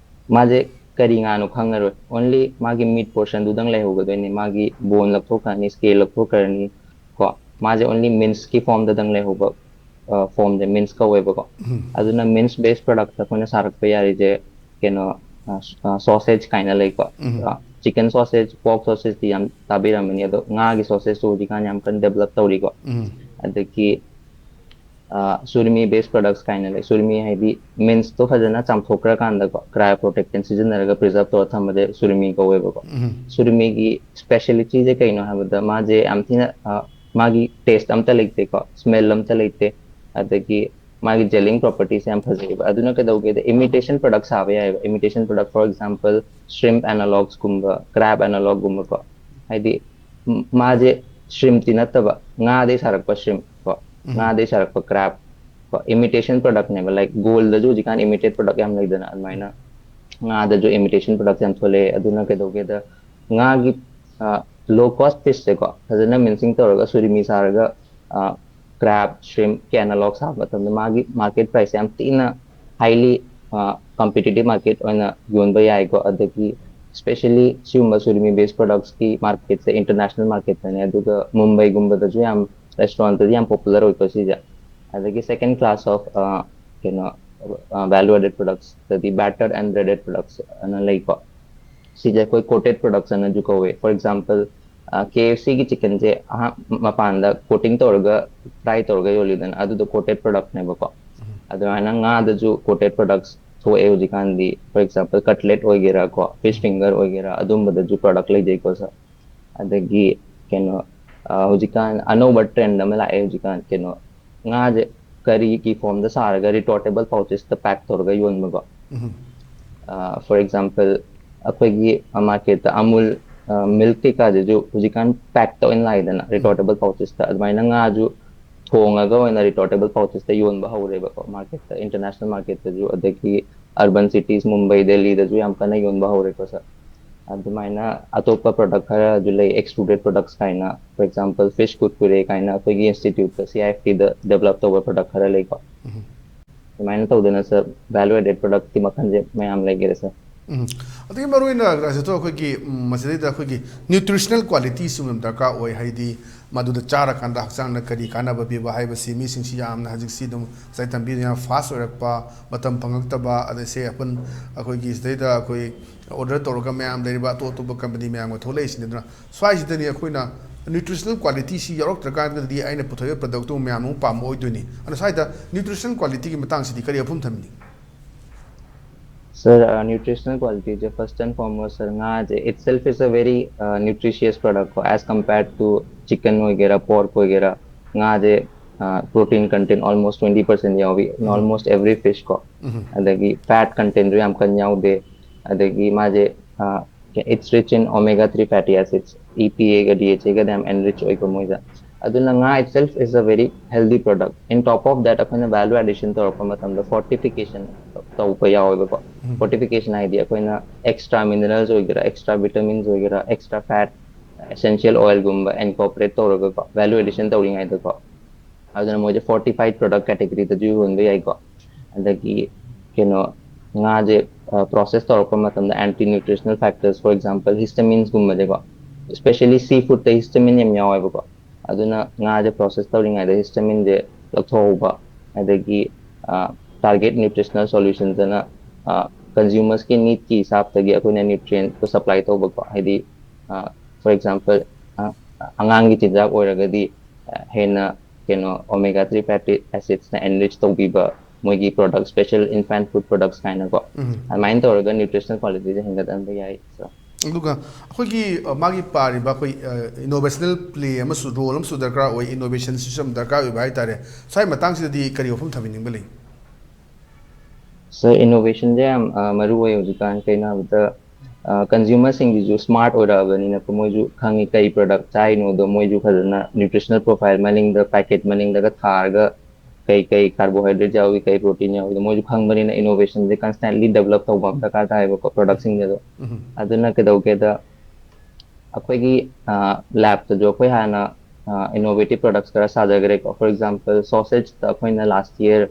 ꯃꯥꯁꯦ ꯀꯔꯤ ꯉꯥꯅꯣ ꯈꯪꯉꯔꯣꯏ, ꯑꯣꯟꯂꯤ ꯃꯥꯒꯤ ꯃꯤꯠ ꯄꯣꯔꯁꯟꯗꯨꯗꯪ ꯂꯩꯍꯧꯒꯗꯣꯏꯅꯤ꯫ ꯃꯥꯒꯤ ꯕꯣꯟ ꯂꯧꯊꯣꯛꯈ꯭ꯔꯅꯤ, ꯁ꯭ꯀꯦꯜ ꯂꯧꯊꯣꯛꯈ꯭ꯔꯅꯤ ꯀꯣ꯫ ꯃꯥꯁꯦ ꯑꯣꯟꯂꯤ ꯃꯤꯟꯁꯀꯤ ꯐꯣꯝꯗꯗꯪ ꯂꯩꯍꯧꯕ ꯐꯣꯝꯁꯦ ꯃꯤꯟꯁ ꯀꯧꯋꯦꯕꯀꯣ꯫ ꯑꯗꯨꯅ ꯃꯤꯟꯁ ꯕꯦꯁ ꯄ꯭ꯔꯗꯛꯇ ꯑꯩꯈꯣꯏꯅ ꯁꯥꯔꯛꯄ ꯌꯥꯔꯤꯁꯦ ꯀꯩꯅꯣ ꯁꯣꯁꯦꯖ ꯀꯥꯏꯅ ꯂꯩꯀꯣ꯫ chicken sausage, pork sausageꯇꯤ ꯌꯥꯝ ꯇꯥꯕꯤꯔꯝꯃꯅꯤ, ꯑꯗꯣ ꯉꯥꯒꯤ sausageꯇꯨ ꯍꯧꯖꯤꯛꯀꯥꯟ ꯌꯥꯝ ꯀꯟꯅ develop ꯇꯧꯔꯤꯀꯣ꯫ ꯎꯝ. ꯑꯗꯒꯤ ꯁꯨꯔꯃꯤ based products ꯀꯥꯏꯅ ꯂꯩ꯫ ꯁꯨꯔꯃꯤ ꯍꯥꯏꯗꯤ minceꯇꯣ ꯐꯖꯅ ꯆꯥꯝꯊꯣꯛꯈ꯭ꯔꯀꯥꯟꯗꯀꯣ, cryoprotectant ꯁꯤꯖꯤꯟꯅꯔꯒ preserve ꯇꯧꯔ ꯊꯝꯕꯗ ꯁꯨꯔꯃꯤ ꯀꯧꯋꯦꯕꯀꯣ꯫ ꯎꯝ. ꯁꯨꯔꯃꯤꯒꯤ specialityꯁꯦ ꯀꯩꯅꯣ ꯍꯥꯏꯕꯗ, ꯃꯥꯁꯦ ꯌꯥꯝ ꯊꯤꯅ, ꯑ, ꯃꯥꯒꯤ taste ꯑꯝꯇ ꯂꯩꯇꯦꯀꯣ, smell ꯑꯝꯇ ꯂꯩꯇꯦ꯫ ꯑꯗꯒꯤ ꯃꯥꯒꯤ gelling propertiesꯁꯦ ꯌꯥꯝ ꯐꯖꯩꯕ꯫ ꯑꯗꯨꯅ ꯀꯩꯗꯧꯒꯦꯗ, imitation product ꯁꯥꯕ ꯌꯥꯏꯕ꯫ Imitation product, for example, shrimp analogesꯀꯨꯝꯕ, crab analogesꯀꯨꯝꯕꯀꯣ꯫ ꯍꯥꯏꯗꯤ ꯃꯥꯁꯦ shrimpꯇꯤ ꯅꯠꯇꯕ, ꯉꯥꯗꯩ ꯁꯥꯔꯛꯄ shrimp ꯀꯣ, ꯉꯥꯗꯩ ꯁꯥꯔꯛꯄ crab ꯀꯣ, imitation productꯅꯦꯕ꯫ Like goldꯗꯁꯨ ꯍꯧꯖꯤꯛꯀꯥꯟ imitate product ꯌꯥꯝ ꯂꯩꯗꯅ, ꯑꯗꯨꯃꯥꯏꯅ ꯉꯥꯗꯁꯨ imitation product ꯌꯥꯝ ꯊꯣꯛꯂꯛꯑꯦ꯫ ꯑꯗꯨꯅ ꯀꯩꯗꯧꯒꯦꯗ, ꯉꯥꯒꯤ low cost fishꯁꯦꯀꯣ, ꯐꯖꯅ mincing ꯇꯧꯔꯒ ꯁꯨꯔꯤꯃꯤ ꯁꯥꯔꯒ, crab, shrimpꯀꯤ analog ꯁꯥꯕ ꯃꯇꯝꯗ ꯃꯥꯒꯤ market price ꯌꯥꯝ ꯊꯤꯅ highly competitive market ꯑꯣꯏꯅ ꯌꯣꯟꯕ ꯌꯥꯏꯀꯣ꯫ ꯑꯗꯒꯤ specially ꯁꯤꯒꯨꯝꯕ ꯁꯨꯔꯤꯃꯤ based productsꯀꯤ marketꯁꯦ international marketꯇꯅꯦ, ꯑꯗꯨꯒ ꯃꯨꯝꯕꯩꯒꯨꯝꯕꯗꯁꯨ ꯌꯥꯝ, restaurantꯇꯗꯤ ꯌꯥꯝ popular ꯑꯣꯏꯀꯣ ꯁꯤꯁꯦ꯫ ꯑꯗꯒꯤ second class of ꯀꯩꯅꯣ, value added productsꯇꯗꯤ batter and breaded products ꯑꯅ ꯂꯩꯀꯣ꯫ ꯁꯤꯁꯦ ꯑꯩꯈꯣꯏ coated products ꯑꯅꯁꯨ ꯀꯧꯋꯦ꯫ For example, KFCꯒꯤ chickenꯁꯦ ꯑꯍꯥꯟ-, ꯃꯄꯥꯟꯗ coating ꯇꯧꯔꯒ fry ꯇꯧꯔꯒ ꯌꯣꯜꯂꯤꯗꯅ, ꯑꯗꯨꯗꯣ coated productꯅꯦꯕꯀꯣ꯫ ꯑꯗꯨꯃꯥꯏꯅ ꯉꯥꯗꯁꯨ coated products ꯊꯣꯛꯑꯦ ꯍꯧꯖꯤꯛꯀꯥꯟꯗꯤ꯫ For example, cutlet ꯑꯣꯏꯒꯦꯔꯥ ꯀꯣ, fish finger ꯑꯣꯏꯒꯦꯔꯥ, ꯑꯗꯨꯝꯕꯗꯁꯨ product ꯂꯩꯖꯩꯀꯣ sir꯫ ꯑꯗꯒꯤ ꯀꯩꯅꯣ, ꯍꯧꯖꯤꯛꯀꯥꯟ ꯑꯅꯧꯕ trend ꯑꯃ ꯂꯥꯛꯑꯦ ꯍꯧꯖꯤꯛꯀꯥꯟ, ꯀꯩꯅꯣ, ꯉꯥꯁꯦ ꯀꯔꯤꯒꯤ formꯗ ꯁꯥꯔꯒ retortable pouchesꯇ pack ꯇꯧꯔꯒ ꯌꯣꯟꯕꯀꯣ꯫ For example, ꯑꯩꯈꯣꯏꯒꯤ marketꯇ Amul milk ꯀꯩꯀꯥꯁꯤꯁꯨ ꯍꯧꯖꯤꯛꯀꯥꯟ packꯇ ꯑꯣꯏꯅ ꯂꯥꯛꯏꯗꯅ, retortable pouchesꯇ꯫ ꯑꯗꯨꯃꯥꯏꯅ ꯉꯥꯁꯨ ꯊꯣꯡꯉꯒ ꯑꯣꯏꯅ retortable pouchesꯇ ꯌꯣꯟꯕ ꯍꯧꯔꯦꯕꯀꯣ marketꯇ, international marketꯇꯁꯨ꯫ ꯑꯗꯒꯤ urban cities, ꯃꯨꯝꯕꯩ, ꯗꯦꯜꯂꯤꯗꯁꯨ ꯌꯥꯝ ꯀꯟꯅ ꯌꯣꯟꯕ ꯍꯧꯔꯦꯀꯣ sir꯫ ꯑꯗꯨꯃꯥꯏꯅ ꯑꯇꯣꯞꯄ product ꯈꯔꯁꯨ ꯂꯩ, extruded products ꯀꯥꯏꯅ꯫ For example, fish kurkure ꯀꯥꯏꯅ ꯑꯩꯈꯣꯏꯒꯤ instituteꯇ, CIFTꯗ develop ꯇꯧꯕ product ꯈꯔ ꯂꯩꯀꯣ꯫ ꯑꯗꯨꯃꯥꯏꯅ ꯇꯧꯗꯅ sir, value added productꯀꯤ ꯃꯈꯜꯁꯦ ꯃꯌꯥꯝ ꯂꯩꯈꯔꯦ sir꯫ ꯎꯝ꯫ ꯑꯗꯨꯒꯤ ꯃꯔꯨꯑꯣꯏꯅ ꯔꯥꯖꯦꯇꯣ, ꯑꯩꯈꯣꯏꯒꯤ ꯎꯝ, ꯃꯁꯤꯗꯩꯗ ꯑꯩꯈꯣꯏꯒꯤ nutritional qualityꯁꯨ ꯌꯥꯝ ꯗꯔꯀꯥꯔ ꯑꯣꯏ꯫ ꯍꯥꯏꯗꯤ ꯃꯗꯨꯗ ꯆꯥꯔꯀꯥꯟꯗ ꯍꯛꯆꯥꯡꯗ ꯀꯔꯤ ꯀꯥꯟꯅꯕ ꯄꯤꯕ ꯍꯥꯏꯕꯁꯤ ꯃꯤꯁꯤꯡꯁꯤ ꯌꯥꯝꯅ ꯍꯧꯖꯤꯛꯁꯤ ꯑꯗꯨꯝ ꯉꯁꯥꯏ ꯇꯝꯕꯤꯗꯨꯅ ꯌꯥꯝ fast ꯑꯣꯏꯔꯛꯄ, ꯃꯇꯝ ꯐꯪꯉꯛꯇꯕ, ꯑꯗꯩ ꯁꯦ ꯑꯩꯈꯣꯏ ꯁꯤꯗꯩꯗ ꯑꯩꯈꯣꯏ order ꯇꯧꯔꯒ ꯃꯌꯥꯝ ꯂꯩꯔꯤꯕ ꯑꯇꯣꯞ ꯑꯇꯣꯞꯄ company ꯃꯌꯥꯝꯒ ꯊꯣꯛꯂꯛꯏꯁꯤꯅꯤ꯫ ꯑꯗꯨꯅ ꯁ꯭ꯋꯥꯏꯁꯤꯗꯅꯤ ꯑꯩꯈꯣꯏꯅ nutritional qualityꯁꯤ ꯌꯥꯎꯔꯛꯇ꯭ꯔꯀꯥꯟꯗꯗꯤ ꯑꯩꯅ ꯄꯨꯊꯣꯛꯏꯕ productꯇꯨ ꯃꯌꯥꯝ ꯑꯃꯨꯛ ꯄꯥꯝꯕ ꯑꯣꯏꯗꯣꯏꯅꯤ꯫ ꯑꯗꯨꯅ ꯁ꯭ꯋꯥꯏꯗ nutritional qualityꯒꯤ ꯃꯇꯥꯡꯁꯤꯗꯤ ꯀꯔꯤ ꯋꯥꯐꯝ ꯊꯝꯕꯤꯅꯤꯡꯉꯤ? Sir, uh, nutritional qualityꯁꯦ first and foremost, sir, ꯉꯥꯁꯦ itself is a very uh, nutritious product ꯀꯣ, as compared to chicken ꯑꯣꯏꯒꯦꯔꯥ, pork ꯑꯣꯏꯒꯦꯔꯥ, ꯉꯥꯁꯦ uh, protein content almost twenty percent ꯌꯥꯎꯏ in almost every fish ꯀꯣ. ꯑꯗꯒꯤ fat contentꯁꯨ ꯌꯥꯝ ꯀꯟꯅ ꯌꯥꯎꯗꯦ꯫ ꯑꯗꯒꯤ ꯃꯥꯁꯦ uh, it's rich in omega three fatty acids, EPAꯒ DHAꯒꯗ ꯌꯥꯝ enrich ꯑꯣꯏꯀꯣ ꯃꯣꯏꯗ꯫ ꯑꯗꯨꯅ ꯉꯥ itself is a very healthy product. In top of that, ꯑꯩꯈꯣꯏꯅ value addition ꯇꯧꯔꯛꯄ ꯃꯇꯝꯗ fortification ꯇꯧꯕ ꯌꯥꯎꯋꯦꯕꯀꯣ꯫ Fortification ꯍꯥꯏꯗꯤ ꯑꯩꯈꯣꯏꯅ extra minerals ꯑꯣꯏꯒꯦꯔꯥ, extra vitamins ꯑꯣꯏꯒꯦꯔꯥ, extra fat, essential oilꯒꯨꯝꯕ incorporate ꯇꯧꯔꯒꯀꯣ, value addition ꯇꯧꯔꯤꯉꯩꯗꯀꯣ꯫ ꯑꯗꯨꯅ ꯃꯣꯏꯁꯦ fortified product categoryꯗꯁꯨ ꯌꯣꯟꯕ ꯌꯥꯏꯀꯣ꯫ ꯑꯗꯒꯤ ꯀꯩꯅꯣ, ꯉꯥꯁꯦ process ꯇꯧꯔꯛꯄ ꯃꯇꯝꯗ anti nutritional factors, for example, histamineꯁꯀꯨꯝꯕꯁꯦꯀꯣ, especially sea foodꯇ histamine ꯌꯥꯝ ꯌꯥꯎꯋꯦꯕꯀꯣ꯫ ꯑꯗꯨꯅ ꯉꯥꯁꯦ process ꯇꯧꯔꯤꯉꯩꯗ histamineꯁꯦ ꯂꯧꯊꯣꯛꯍꯧꯕ, ꯑꯗꯒꯤ target nutritional solutionsꯑꯅ consumersꯀꯤ needꯀꯤ ꯍꯤꯁꯥꯞꯇꯒꯤ ꯑꯩꯈꯣꯏꯅ nutrientꯇꯣ supply ꯇꯧꯕꯀꯣ꯫ ꯍꯥꯏꯗꯤ for example, ꯑꯉꯥꯡꯒꯤ ꯆꯤꯟꯖꯥꯛ ꯑꯣꯏꯔꯒꯗꯤ ꯍꯦꯟꯅ ꯀꯩꯅꯣ omega three fatty acidsꯅ enrich ꯇꯧꯕꯤꯕ ꯃꯣꯏꯒꯤ product, special infant food products ꯀꯥꯏꯅꯀꯣ꯫ ꯑꯗꯨꯃꯥꯏꯅ ꯇꯧꯔꯒ nutritional qualityꯁꯦ ꯍꯦꯟꯒꯠꯍꯟꯕ ꯌꯥꯏ꯫ So, ꯑꯗꯨꯒ ꯑꯩꯈꯣꯏꯒꯤ ꯑ, ꯃꯥꯒꯤ ꯄꯥꯔꯤꯕ ꯑꯩꯈꯣꯏ innovational play ꯑꯃꯁꯨ role ꯑꯃꯁꯨ ꯗꯔꯀꯥꯔ ꯑꯣꯏ, innovationꯁꯤꯁꯨ ꯌꯥꯝ ꯗꯔꯀꯥꯔ ꯑꯣꯏꯕ ꯍꯥꯏꯇꯥꯔꯦ꯫ ꯁ꯭ꯋꯥꯏ ꯃꯇꯥꯡꯁꯤꯗꯗꯤ ꯀꯔꯤ ꯋꯥꯐꯝ ꯊꯝꯕꯤꯅꯤꯡꯕ ꯂꯩ? Sir, innovationꯁꯦ ꯌꯥꯝ ꯑ, ꯃꯔꯨ ꯑꯣꯏ ꯍꯧꯖꯤꯛꯀꯥꯟ꯫ ꯀꯩꯅꯣ ꯍꯥꯏꯕꯗ, consumerꯁꯤꯡꯁꯤꯁꯨ smart ꯑꯣꯏꯔꯛꯑꯕꯅꯤꯅꯀꯣ, ꯃꯣꯏꯁꯨ ꯈꯪꯉꯤ ꯀꯩ product ꯆꯥꯔꯤꯅꯣꯗꯣ꯫ ꯃꯣꯏꯁꯨ ꯐꯖꯅ nutritional profile ꯃꯅꯤꯡꯗ, packet ꯃꯅꯤꯡꯗꯒ ꯊꯥꯔꯒ ꯀꯩ ꯀꯩ carbohydrate ꯌꯥꯎꯏ, ꯀꯩ protein ꯌꯥꯎꯏꯗꯣ ꯃꯣꯏꯁꯨ ꯈꯪꯕꯅꯤꯅ innovationꯁꯦ constantly develop ꯇꯧꯕ ꯑꯃ ꯗꯔꯀꯥꯔ ꯇꯥꯏꯌꯦꯕꯀꯣ productꯁꯤꯡꯗꯁꯨ꯫ ꯑꯗꯨꯅ ꯀꯩꯗꯧꯒꯦꯗ, ꯑꯩꯈꯣꯏꯒꯤ labꯇꯁꯨ ꯑꯩꯈꯣꯏ ꯍꯥꯟꯅ innovative products ꯈꯔ ꯁꯥꯖꯈ꯭ꯔꯦꯀꯣ꯫ For example, sausageꯇ ꯑꯩꯈꯣꯏꯅ last year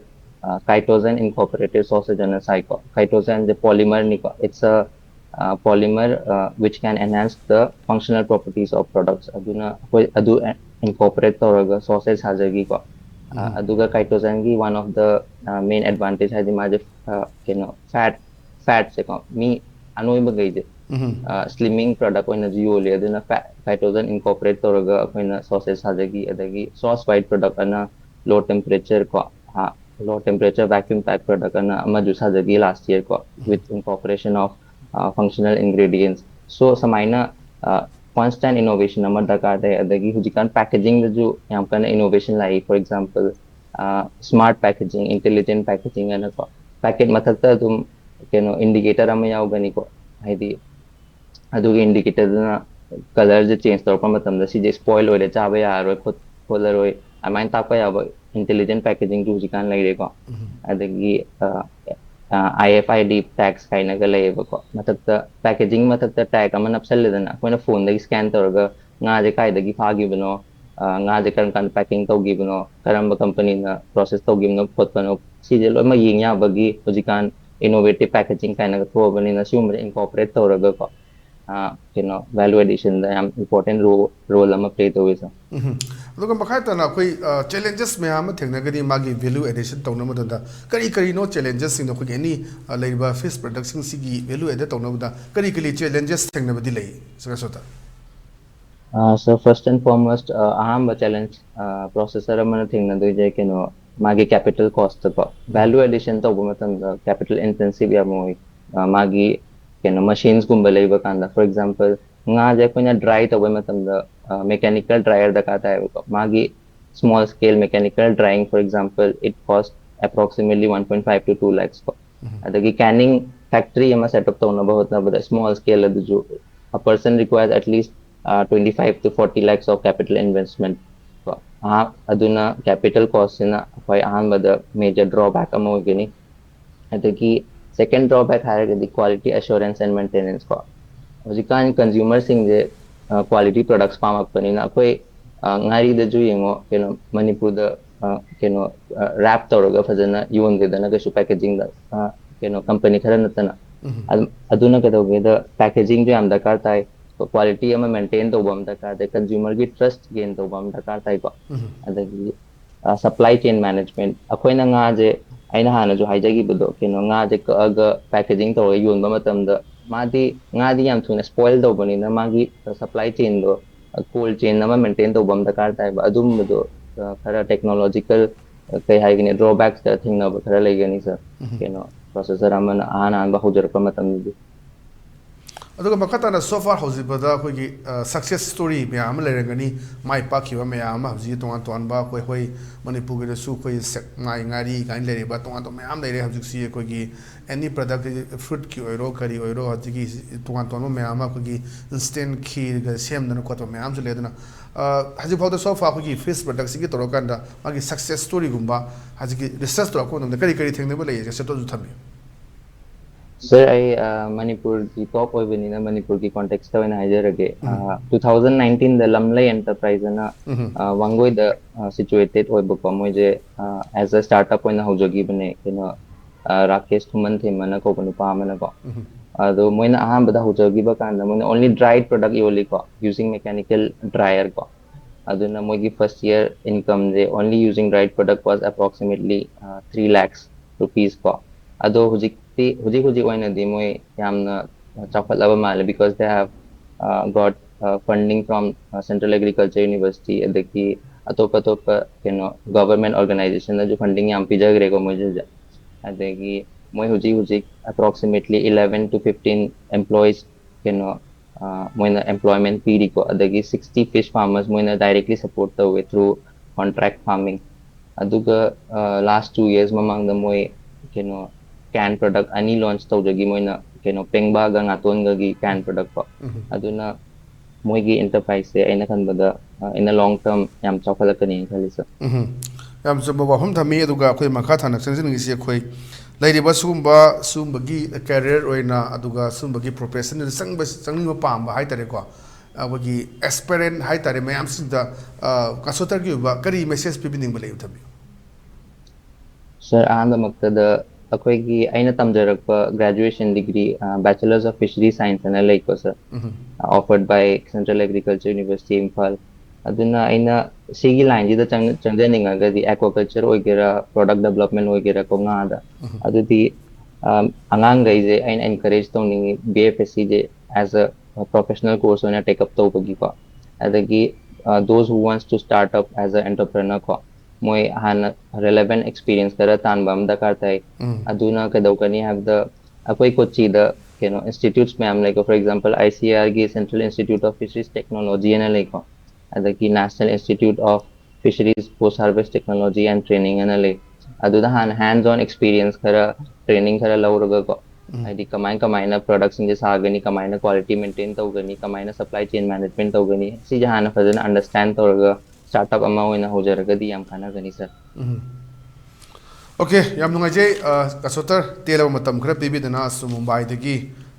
chitosan incorporated sausage ꯑꯅ ꯁꯥꯏꯀꯣ꯫ Chitosanꯁꯦ polymerꯅꯤꯀꯣ, it's a polymer which can enhance the functional properties of products. ꯑꯗꯨꯅ ꯑꯩꯈꯣꯏ ꯑꯗꯨ incorporate ꯇꯧꯔꯒ sausage ꯁꯥꯖꯈꯤꯀꯣ. ꯑꯗꯨꯒ ꯀꯥꯏꯇꯣꯖꯟꯒꯤ one of the main advantage ꯍꯥꯏꯗꯤ ꯃꯥꯁꯦ ꯀꯩꯅꯣ fat fat ꯁꯦꯀꯣ, ꯃꯤ ꯑꯅꯣꯏꯕꯈꯩꯁꯦ slimming product ꯑꯣꯏꯅꯁꯨ ꯌꯣꯜꯂꯤ꯫ ꯑꯗꯨꯅ ꯀꯥꯏꯇꯣꯖꯟ incorporate ꯇꯧꯔꯒ ꯑꯩꯈꯣꯏꯅ sausage ꯁꯥꯖꯈꯤ꯫ ꯑꯗꯒꯤ sauce white product ꯑꯅ low temperature ꯀꯣ, low temperature vacuum pack product ꯑꯅ ꯑꯃꯁꯨ ꯁꯥꯖꯈꯤ last year ꯀꯣ, with incorporation of functional ingredients. So ꯁꯨꯃꯥꯏꯅ constant innovation ꯑꯃ ꯗꯔꯀꯥꯔ ꯇꯥꯏ꯫ ꯑꯗꯒꯤ ꯍꯧꯖꯤꯛꯀꯥꯟ packaging ꯗꯁꯨ ꯌꯥꯝ ꯀꯟꯅ innovation ꯂꯥꯛꯏ꯫ For example, smart packaging, intelligent packaging ꯍꯥꯏꯅꯀꯣ, packet ꯃꯊꯛꯇ ꯑꯗꯨꯝ ꯀꯩꯅꯣ indicator ꯑꯃ ꯌꯥꯎꯒꯅꯤꯀꯣ, ꯍꯥꯏꯗꯤ ꯑꯗꯨꯒꯤ indicator ꯗꯨꯅ colour ꯁꯦ change ꯇꯧꯔꯛꯄ ꯃꯇꯝꯗ ꯁꯤꯁꯦ spoil ꯑꯣꯏꯔꯦ, ꯆꯥꯕ ꯌꯥꯔꯔꯣꯏ, ꯈꯣꯠ- ꯈꯣꯠꯂꯔꯣꯏ, ꯑꯗꯨꯃꯥꯏꯅ ꯇꯥꯛꯄ ꯌꯥꯕ intelligent packaging ꯁꯨ ꯍꯧꯖꯤꯛꯀꯥꯟ ꯂꯩꯔꯦꯀꯣ꯫ ꯑꯗꯒꯤ ꯑꯥꯏ ꯑꯦꯐ ꯑꯥꯏ ꯗꯤ tags ꯀꯥꯏꯅꯒ ꯂꯩꯌꯦꯕꯀꯣ꯫ ꯃꯊꯛꯇ packaging ꯃꯊꯛꯇ tag ꯑꯃ ꯅꯞꯁꯜꯂꯦꯗꯅ, ꯑꯩꯈꯣꯏꯅ phone ꯗꯒꯤ scan ꯇꯧꯔꯒ ꯉꯥꯁꯦ ꯀꯥꯏꯗꯒꯤ ꯐꯥꯈꯤꯕꯅꯣ, ꯉꯥꯁꯦ ꯀꯔꯝ ꯀꯥꯟꯗ packing ꯇꯧꯈꯤꯕꯅꯣ, ꯀꯔꯝꯕ company ꯅ process ꯇꯧꯈꯤꯕꯅꯣ ꯈꯣꯠꯄꯅꯣ, ꯁꯤꯁꯦ ꯂꯣꯏꯅꯃꯛ ꯌꯦꯡ ꯌꯥꯕꯒꯤ ꯍꯧꯖꯤꯛꯀꯥꯟ innovative packaging ꯀꯥꯏꯅꯒ ꯊꯣꯛꯑꯕꯅꯤꯅ, ꯁꯤꯒꯨꯝꯕꯁꯦ incorporate ꯇꯧꯔꯒꯀꯣ, ꯀꯩꯅꯣ value addition ꯗ ꯌꯥꯝ important role ꯑꯃ play ꯇꯧꯋꯦ, sir꯫ ꯑꯗꯨꯒ ꯃꯈꯥ ꯇꯥꯅ ꯑꯩꯈꯣꯏ challenges ꯃꯌꯥꯝ ꯑꯃ ꯊꯦꯡꯅꯒꯅꯤ ꯃꯥꯒꯤ value addition ꯇꯧꯅꯕ ꯃꯇꯝꯗ꯫ ꯀꯔꯤ ꯀꯔꯤꯅꯣ challenges ꯁꯤꯡꯗꯣ? ꯑꯩꯈꯣꯏꯒꯤ any ꯂꯩꯔꯤꯕ fish product ꯁꯤꯡꯁꯤꯒꯤ value add ꯇꯧꯅꯕꯗ ꯀꯔꯤ ꯀꯔꯤ challenges ꯊꯦꯡꯅꯕꯗꯤ ꯂꯩ, sir ꯑꯁꯣꯇ? So first and foremost, ꯑꯍꯥꯟꯕ challenge processor ꯑꯃꯅ ꯊꯦꯡꯅꯗꯣꯏꯁꯦ ꯀꯩꯅꯣ, ꯃꯥꯒꯤ capital cost ꯀꯣ꯫ Value addition ꯇꯧꯕ ꯃꯇꯝꯗ capital intensive ꯌꯥꯝ ꯑꯣꯏ꯫ ꯃꯥꯒꯤ ꯀꯩꯅꯣ, machines ꯀꯨꯝꯕ ꯂꯩꯕ ꯀꯥꯟꯗ, for example, ꯉꯥꯁꯦ ꯑꯩꯈꯣꯏꯅ dry ꯇꯧꯕ ꯃꯇꯝꯗ mechanical dryer ꯗꯔꯀꯥꯔ ꯇꯥꯏꯌꯦꯕꯀꯣ꯫ ꯃꯥꯒꯤ small scale mechanical drying, for example, it cost approximately one point five to two lakhs ꯀꯣ꯫ ꯑꯗꯒꯤ canning factory ꯑꯃ set up ꯇꯧꯅꯕ ꯍꯣꯠꯅꯕꯗ small scale ꯑꯗꯨꯁꯨ a person requires at least twenty five to forty lakhs of capital investment ꯀꯣ꯫ ꯑꯗꯨꯅ capital cost ꯁꯤꯅ ꯑꯩꯈꯣꯏ ꯑꯍꯥꯟꯕꯗ major drawback ꯑꯃ ꯑꯣꯏꯒꯅꯤ꯫ ꯑꯗꯒꯤ second drawback ꯍꯥꯏꯔꯒꯗꯤ quality assurance and maintenance ꯀꯣ꯫ ꯍꯧꯖꯤꯛꯀꯥꯟ consumer ꯁꯤꯡꯁꯦ quality products ꯄꯥꯝꯃꯛꯄꯅꯤꯅ, ꯑꯩꯈꯣꯏ ꯉꯥꯔꯤꯗꯁꯨ ꯌꯦꯡꯉꯣ, ꯀꯩꯅꯣ, ꯃꯅꯤꯄꯨꯔꯗ ꯀꯩꯅꯣ wrap ꯇꯧꯔꯒ ꯐꯖꯅ ꯌꯣꯟꯗꯦꯗꯅ ꯀꯩꯁꯨ packaging ꯗ, ꯀꯩꯅꯣ, company ꯈꯔ ꯅꯠꯇꯅ꯫ ꯑꯗꯨ- ꯑꯗꯨꯅ ꯀꯩꯗꯧꯒꯦꯗ, packagingꯗꯨ ꯌꯥꯝ ꯗꯔꯀꯥꯔ ꯇꯥꯏ, quality ꯑꯃ maintain ꯇꯧꯕ ꯑꯃ ꯗꯔꯀꯥꯔ ꯇꯥꯏ, consumerꯒꯤ trust gain ꯇꯧꯕ ꯑꯃ ꯗꯔꯀꯥꯔ ꯇꯥꯏꯀꯣ꯫ ꯑꯗꯒꯤ supply chain management, ꯑꯩꯈꯣꯏꯅ ꯉꯥꯁꯦ, ꯑꯩꯅ ꯍꯥꯟꯅꯁꯨ ꯍꯥꯏꯖꯈꯤꯕꯗꯣ, ꯀꯩꯅꯣ, ꯉꯥꯁꯦ ꯀꯛꯑꯒ packaging ꯇꯧꯔꯒ ꯌꯣꯟꯕ ꯃꯇꯝꯗ ꯃꯥꯗꯤ, ꯉꯥꯗꯤ ꯌꯥꯝ ꯊꯨꯅ spoil ꯇꯧꯕꯅꯤꯅ ꯃꯥꯒꯤ supply chainꯗꯣ, cold chain ꯑꯃ maintain ꯇꯧꯕ ꯑꯃ ꯗꯔꯀꯥꯔ ꯇꯥꯏꯕ꯫ ꯑꯗꯨꯝꯕꯗꯣ ꯑ, ꯈꯔ technological, ꯑ, ꯀꯩ ꯍꯥꯏꯒꯅꯤ, drawbacksꯇ ꯊꯦꯡꯅꯕ ꯈꯔ ꯂꯩꯒꯅꯤ, sir꯫ ꯀꯩꯅꯣ, processor ꯑꯃꯅ ꯑꯍꯥꯟ ꯑꯍꯥꯟꯕ ꯍꯧꯖꯔꯛꯄ ꯃꯇꯝꯗꯗꯤ꯫ ꯑꯗꯨꯒ ꯃꯈꯥ ꯇꯥꯅ so far ꯍꯧꯖꯤꯛ ꯐꯥꯎꯗ ꯑꯩꯈꯣꯏꯒꯤ success story ꯃꯌꯥꯝ ꯑꯃ ꯂꯩꯔꯝꯒꯅꯤ, ꯃꯥꯏ ꯄꯥꯛꯈꯤꯕ ꯃꯌꯥꯝ ꯑꯃ꯫ ꯍꯧꯖꯤꯛ ꯇꯣꯉꯥꯟ ꯇꯣꯉꯥꯟꯕ ꯑꯩꯈꯣꯏ, ꯑꯩꯈꯣꯏ ꯃꯅꯤꯄꯨꯔꯒꯤꯗꯁꯨ ꯑꯩꯈꯣꯏ ꯁꯦꯛꯃꯥꯏ ꯉꯥꯔꯤ ꯀꯥꯏꯅ ꯂꯩꯔꯤꯕ ꯇꯣꯉꯥꯟ ꯇꯣꯉꯥꯟꯕ ꯃꯌꯥꯝ ꯂꯩꯔꯦ꯫ ꯍꯧꯖꯤꯛꯁꯤ ꯑꯩꯈꯣꯏꯒꯤ any product, fruitꯀꯤ ꯑꯣꯏꯔꯣ ꯀꯔꯤ ꯑꯣꯏꯔꯣ, ꯍꯧꯖꯤꯛꯀꯤ ꯇꯣꯉꯥꯟ ꯇꯣꯉꯥꯟꯕ ꯃꯌꯥꯝ ꯑꯃ ꯑꯩꯈꯣꯏꯒꯤ instant ꯈꯤꯔꯒ ꯁꯦꯝꯗꯅ ꯈꯣꯠꯄ ꯃꯌꯥꯝꯁꯨ ꯂꯩ꯫ ꯑꯗꯨꯅ ꯑ, ꯍꯧꯖꯤꯛ ꯐꯥꯎꯗ so far ꯑꯩꯈꯣꯏꯒꯤ fish productꯁꯤꯒꯤ ꯇꯧꯔꯀꯥꯟꯗ ꯃꯥꯒꯤ success storyꯒꯨꯝꯕ ꯍꯧꯖꯤꯛꯀꯤ research ꯇꯧꯔꯛꯄ ꯃꯇꯝꯗ ꯀꯔꯤ ꯀꯔꯤ ꯊꯦꯡꯅꯕ ꯂꯩ, researchꯇꯁꯨ ꯊꯝꯕꯤꯌꯨ꯫ Sir, ꯑꯩ ꯑ, ꯃꯅꯤꯄꯨꯔꯒꯤ talk ꯑꯣꯏꯕꯅꯤꯅ ꯃꯅꯤꯄꯨꯔꯒꯤ contextꯇ ꯑꯣꯏꯅ ꯍꯥꯏꯖꯔꯒꯦ꯫ ꯑ, two thousand nineteenꯗ ꯂꯝꯂꯩ Enterpriseꯅ ꯑ, ꯋꯥꯡꯒꯣꯏꯗ ꯑ, situated ꯑꯣꯏꯕꯀꯣ, ꯃꯣꯏꯁꯦ ꯑ, as a startup ꯑꯣꯏꯅ ꯍꯧꯖꯈꯤꯕꯅꯦ꯫ ꯀꯩꯅꯣ, ꯑ, ꯔꯥꯀꯦꯁ ꯊꯨꯃꯟꯊꯦꯝ ꯑꯅ ꯀꯧꯕ ꯅꯨꯄꯥ ꯑꯃꯅꯀꯣ꯫ ꯑꯗꯣ ꯃꯣꯏꯅ ꯑꯍꯥꯟꯕꯗ ꯍꯧꯖꯈꯤꯕ ꯀꯥꯟꯗ ꯃꯣꯏꯅ only dried product ꯌꯣꯜꯂꯤꯀꯣ, using mechanical dryer ꯀꯣ꯫ ꯑꯗꯨꯅ ꯃꯣꯏꯒꯤ first year incomeꯁꯦ, only using dried product, was approximately three lakhs rupees ꯀꯣ꯫ ꯑꯗꯣ ꯍꯧꯖꯤꯛꯇꯤ, ꯍꯧꯖꯤꯛ ꯍꯧꯖꯤꯛ ꯑꯣꯏꯅꯗꯤ ꯃꯣꯏ ꯌꯥꯝꯅ ꯆꯥꯎꯈꯠꯂꯕ ꯃꯥꯜꯂꯦ, because they have got funding from Central Agriculture University, ꯑꯗꯒꯤ ꯑꯇꯣꯞ ꯑꯇꯣꯞꯄ, ꯀꯩꯅꯣ, government organizationꯅꯁꯨ funding ꯌꯥꯝ ꯄꯤꯖꯈ꯭ꯔꯦꯀꯣ ꯃꯣꯏꯁꯦ ꯍꯧꯖꯤꯛ꯫ ꯑꯗꯒꯤ ꯃꯣꯏ ꯍꯧꯖꯤꯛ ꯍꯧꯖꯤꯛ approximately eleven to fifteen employees, ꯀꯩꯅꯣ, ꯑ, ꯃꯣꯏꯅ employment ꯄꯤꯔꯤꯀꯣ꯫ ꯑꯗꯒꯤ sixty fish farmers ꯃꯣꯏꯅ directly support ꯇꯧꯋꯦ through contract farming꯫ ꯑꯗꯨꯒ, ꯑ, last two years ꯃꯃꯥꯡꯗ ꯃꯣꯏ, ꯀꯩꯅꯣ, can product ꯑꯅꯤ launch ꯇꯧꯖꯈꯤ ꯃꯣꯏꯅ, ꯀꯩꯅꯣ, ꯄꯦꯡꯕꯥꯒ ꯉꯥꯇꯣꯟꯒꯒꯤ can product ꯀꯣ꯫ ꯑꯗꯨꯅ ꯃꯣꯏꯒꯤ enterpriseꯁꯦ ꯑꯩꯅ ꯈꯟꯕꯗ, ꯑ, in a long term ꯌꯥꯝ ꯆꯥꯎꯈꯠꯂꯛꯀꯅꯤꯅ ꯈꯜꯂꯤ, sir꯫ ꯌꯥꯝ ꯆꯨꯝꯕ ꯋꯥꯐꯝ ꯊꯝꯃꯤ꯫ ꯑꯗꯨꯒ ꯑꯩꯈꯣꯏ ꯃꯈꯥ ꯇꯥꯅ ꯆꯪꯁꯤꯟꯅꯤꯡꯉꯤꯁꯤ, ꯑꯩꯈꯣꯏ ꯂꯩꯔꯤꯕ ꯁꯤꯒꯨꯝꯕ, ꯁꯤꯒꯨꯝꯕꯒꯤ career ꯑꯣꯏꯅ, ꯑꯗꯨꯒ ꯁꯤꯒꯨꯝꯕꯒꯤ professionꯗ ꯆꯪꯕ, ꯆꯪꯅꯤꯡꯕ ꯄꯥꯝꯕ ꯍꯥꯏꯇꯥꯔꯦꯀꯣ, ꯑꯩꯈꯣꯏꯒꯤ aspirant ꯍꯥꯏꯇꯥꯔꯦ, ꯃꯌꯥꯝꯁꯤꯡꯗ, ꯑ, consultorꯒꯤ ꯑꯣꯏꯕ ꯀꯔꯤ message ꯄꯤꯕꯤꯅꯤꯡꯕ ꯂꯩ, ꯊꯝꯕꯤꯌꯨ꯫ Sir, ꯑꯍꯥꯟꯕꯃꯛꯇꯗ ꯑꯩꯈꯣꯏꯒꯤ ꯑꯩꯅ ꯇꯝꯖꯔꯛꯄ graduation degree, Bachelors of Fishery Science ꯑꯅ ꯂꯩꯀꯣ, sir, offered by Central Agriculture University, Imphal. ꯑꯗꯨꯅ ꯑꯩꯅ ꯁꯤꯒꯤ line ꯁꯤꯗ ꯆꯪ- ꯆꯪꯖꯅꯤꯡꯉꯒꯗꯤ, aquaculture ꯑꯣꯏꯒꯦꯔꯥ, product development ꯑꯣꯏꯒꯦꯔꯥꯀꯣ, ꯉꯥꯗ, ꯑꯗꯨꯗꯤ ꯑꯉꯥꯡꯈꯩꯁꯦ ꯑꯩꯅ encourage ꯇꯧꯅꯤꯡꯉꯤ, B F S C say as a professional course ꯑꯣꯏꯅ take up ꯇꯧꯕꯒꯤꯀꯣ. ꯑꯗꯒꯤ those who wants to start up as a entrepreneur ꯀꯣ, ꯃꯣꯏ ꯍꯥꯟꯅ relevant experience ꯈꯔ ꯇꯥꯟꯕ ꯑꯃ ꯗꯔꯀꯥꯔ ꯇꯥꯏ꯫ ꯑꯗꯨꯅ ꯀꯩꯗꯧꯒꯅꯤ ꯍꯥꯏꯕꯗ, ꯑꯩꯈꯣꯏ ꯀꯣꯆꯤꯗ ꯀꯩꯅꯣ institutes ꯃꯌꯥꯝ ꯂꯩꯀꯣ, for example, I C A R ꯒꯤ Central Institute of Fisheries Technology ꯑꯅ ꯂꯩꯀꯣ, ꯑꯗꯒꯤ National Institute of Fisheries Post Harvest Technology and Training ꯑꯅ ꯂꯩ꯫ ꯑꯗꯨꯗ ꯍꯥꯟꯅ hands on experience ꯈꯔ, training ꯈꯔ ꯂꯧꯔꯒꯀꯣ, ꯍꯥꯏꯗꯤ ꯀꯃꯥꯏ ꯀꯃꯥꯏꯅ product ꯁꯤꯡꯁꯦ ꯁꯥꯒꯅꯤ, ꯀꯃꯥꯏꯅ quality maintain ꯇꯧꯒꯅꯤ, ꯀꯃꯥꯏꯅ supply chain management ꯇꯧꯒꯅꯤ, ꯁꯤꯁꯦ ꯍꯥꯟꯅ ꯐꯖꯅ understand ꯇꯧꯔꯒ startup ꯑꯃ ꯑꯣꯏꯅ ꯍꯧꯖꯔꯒꯗꯤ ꯌꯥꯝ ꯀꯥꯟꯅꯒꯅꯤ, sir꯫ OK, ꯌꯥꯝ ꯅꯨꯡꯉꯥꯏꯖꯩ ꯉꯥꯁꯣꯇꯔ, ꯇꯦꯜꯂꯕ ꯃꯇꯝ ꯈꯔ ꯄꯤꯕꯤꯗꯅ ꯑꯁꯨꯝ ꯃꯨꯝꯕꯥꯏꯗꯒꯤ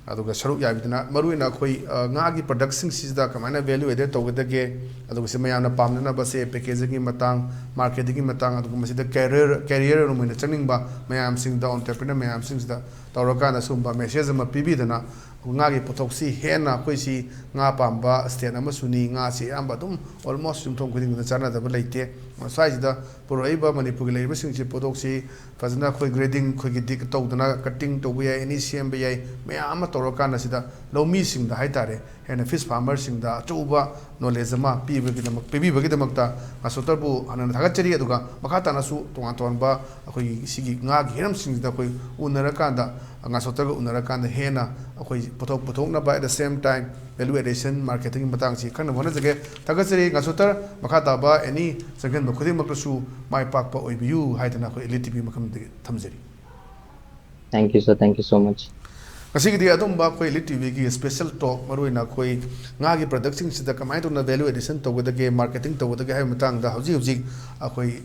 ꯑꯗꯨꯒ ꯁꯔꯨꯛ ꯌꯥꯕꯤꯗꯅ, ꯃꯔꯨꯑꯣꯏꯅ ꯑꯩꯈꯣꯏ ꯉꯥꯒꯤ product ꯁꯤꯡꯁꯤꯗ ꯀꯃꯥꯏꯅ value added ꯇꯧꯒꯗꯒꯦ, ꯑꯗꯨꯒ ꯁꯤ ꯃꯌꯥꯝꯅ ꯄꯥꯝꯅꯅꯕ ꯁꯦ packaging ꯒꯤ ꯃꯇꯥꯡ, marketing ꯒꯤ ꯃꯇꯥꯡ, ꯑꯗꯨꯒ ꯃꯁꯤꯗ career career ꯑꯣꯏꯅ ꯆꯪꯅꯤꯡꯕ ꯃꯌꯥꯝꯁꯤꯡꯗ, entrepreneur ꯃꯌꯥꯝꯁꯤꯡꯁꯤꯗ ꯇꯧꯔꯀꯥꯟꯗ ꯁꯤꯒꯨꯝꯕ message ꯑꯃ ꯄꯤꯕꯤꯗꯅ, ꯉꯥꯒꯤ ꯄꯣꯠꯊꯣꯛꯁꯤ ꯍꯦꯟꯅ ꯑꯩꯈꯣꯏꯁꯤ ꯉꯥ ꯄꯥꯝꯕ state ꯑꯃꯁꯨꯅꯤ꯫ ꯉꯥꯁꯤ ꯑꯌꯥꯝꯕ ꯑꯗꯨꯝ almost ꯌꯨꯝꯊꯣꯡ ꯈꯨꯗꯤꯡꯃꯛꯇ ꯆꯥꯟꯅꯗꯕ ꯂꯩꯇꯦ꯫ ꯁ꯭ꯋꯥꯏꯁꯤꯗ ꯄꯨꯔꯛꯏꯕ ꯃꯅꯤꯄꯨꯔꯒꯤ ꯂꯩꯔꯤꯕꯁꯤꯡꯁꯤ ꯄꯣꯠꯊꯣꯛꯁꯤ ꯐꯖꯅ ꯑꯩꯈꯣꯏ grading, ꯑꯩꯈꯣꯏꯒꯤ dig ꯇꯧꯗꯅ cutting ꯇꯧꯕ ꯌꯥꯏ, any ꯁꯦꯝꯕ ꯌꯥꯏ, ꯃꯌꯥꯝ ꯑꯃ ꯇꯧꯔꯀꯥꯟꯗ ꯁꯤꯗ ꯂꯧꯃꯤꯁꯤꯡꯗ ꯍꯥꯏꯇꯥꯔꯦ, ꯍꯦꯟꯅ fish farmer ꯁꯤꯡꯗ ꯑꯆꯧꯕ knowledge ꯑꯃ ꯄꯤꯕꯒꯤꯗꯃꯛ, ꯄꯤꯕꯤꯕꯒꯤꯗꯃꯛꯇ ꯉꯥꯁꯣꯇꯔꯕꯨ ꯍꯟꯅ ꯍꯟꯅ ꯊꯥꯒꯠꯆꯔꯤ꯫ ꯑꯗꯨꯒ ꯃꯈꯥ ꯇꯥꯅꯁꯨ ꯇꯣꯉꯥꯟ ꯇꯣꯉꯥꯟꯕ ꯑꯩꯈꯣꯏꯒꯤ ꯁꯤꯒꯤ ꯉꯥꯒꯤ ꯍꯤꯔꯝꯁꯤꯡꯁꯤꯗ ꯑꯩꯈꯣꯏ ꯎꯅꯔꯀꯥꯟꯗ, ꯉꯥꯁꯣꯇꯔꯒ ꯎꯅꯔꯀꯥꯟꯗ ꯍꯦꯟꯅ ꯑꯩꯈꯣꯏ ꯄꯣꯠꯊꯣꯛ ꯄꯨꯊꯣꯛꯅꯕ, at the same time value addition, marketing ꯒꯤ ꯃꯇꯥꯡꯁꯤ ꯈꯪꯅꯕ ꯍꯣꯠꯅꯖꯒꯦ꯫ ꯊꯥꯒꯠꯆꯔꯤ ꯉꯥꯁꯣꯇꯔ꯫ ꯃꯈꯥ ꯇꯥꯕ any ꯆꯪꯁꯤꯟꯕ ꯈꯨꯗꯤꯡꯃꯛꯇꯁꯨ ꯃꯥꯏ ꯄꯥꯛꯄ ꯑꯣꯏꯕꯤꯌꯨ ꯍꯥꯏꯗꯅ ꯑꯩꯈꯣꯏ Elite TV ꯃꯐꯝꯗꯒꯤ ꯊꯝꯖꯔꯤ꯫ Thank you, sir. Thank you so much. ꯉꯁꯤꯒꯤꯗꯤ ꯑꯗꯨꯝꯕ ꯑꯩꯈꯣꯏ Elite TV ꯒꯤ special talk, ꯃꯔꯨꯑꯣꯏꯅ ꯑꯩꯈꯣꯏ ꯉꯥꯒꯤ product ꯁꯤꯡꯁꯤꯗ ꯀꯃꯥꯏꯅ ꯇꯧꯅ value addition ꯇꯧꯒꯗꯒꯦ, marketing ꯇꯧꯒꯗꯒꯦ ꯍꯥꯏꯕ ꯃꯇꯥꯡꯗ ꯍꯧꯖꯤꯛ ꯍꯧꯖꯤꯛ ꯑꯩꯈꯣꯏ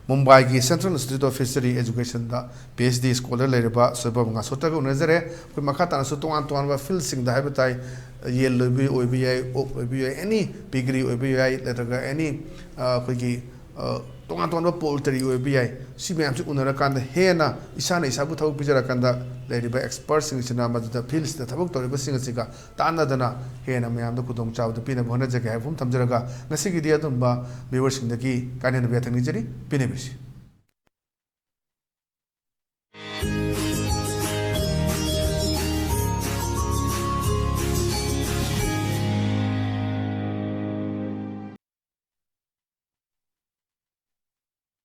ꯃꯨꯝꯕꯥꯏꯒꯤ Central Institute of Fishery Education the PhD scholar ꯂꯩꯔꯕ ꯁꯣꯏꯕꯝ ꯉꯥꯁꯣꯇꯔꯒ ꯎꯅꯖꯔꯦ꯫ ꯑꯩꯈꯣꯏ ꯃꯈꯥ ꯇꯥꯅꯁꯨ ꯇꯣꯉꯥꯟ ꯇꯣꯉꯥꯟꯕ field ꯁꯤꯡꯗ ꯍꯥꯏꯕ ꯇꯥꯏ, ꯌꯦꯟ ꯂꯣꯏꯕ ꯑꯣꯏꯕ ꯌꯥꯏ, ꯑꯣꯛ ꯂꯣꯏꯕ ꯌꯥꯏ, any piggery ꯑꯣꯏꯕ ꯌꯥꯏ, ꯅꯠꯇ꯭ꯔꯒ any ꯑꯩꯈꯣꯏꯒꯤ ꯑ, ꯇꯣꯉꯥꯟ ꯇꯣꯉꯥꯟꯕ ꯄꯣꯜꯇ꯭ꯔꯤ ꯑꯣꯏꯕ ꯌꯥꯏ꯫ ꯁꯤ ꯃꯌꯥꯝꯁꯤ ꯎꯅꯔꯀꯥꯟꯗ ꯍꯦꯟꯅ ꯏꯁꯥꯅ ꯏꯁꯥꯕꯨ ꯊꯕꯛ ꯄꯤꯖꯔꯀꯥꯟꯗ ꯂꯩꯔꯤꯕ ꯑꯦꯛꯁꯄꯔꯠꯁꯤꯡꯁꯤꯅ, ꯃꯗꯨꯗ ꯐꯤꯜꯁꯤꯗ ꯊꯕꯛ ꯇꯧꯔꯤꯕꯁꯤꯡ ꯑꯁꯤꯒ ꯇꯥꯟꯅꯗꯅ ꯍꯦꯟꯅ ꯃꯌꯥꯝꯗ ꯈꯨꯗꯣꯡꯆꯥꯕꯗꯨ ꯄꯤꯅꯕ ꯍꯣꯠꯅꯖꯒꯦ ꯍꯥꯏꯕ ꯋꯥꯐꯝ ꯊꯝꯖꯔꯒ, ꯉꯁꯤꯒꯤꯗꯤ ꯑꯗꯨꯝꯕ ꯚ꯭ꯌꯨꯋꯔꯁꯤꯡꯗꯒꯤ ꯀꯥꯏꯅꯅꯕ ꯌꯥꯊꯪ ꯅꯤꯖꯔꯤ꯫ ꯄꯤꯅꯕꯤꯁꯤ꯫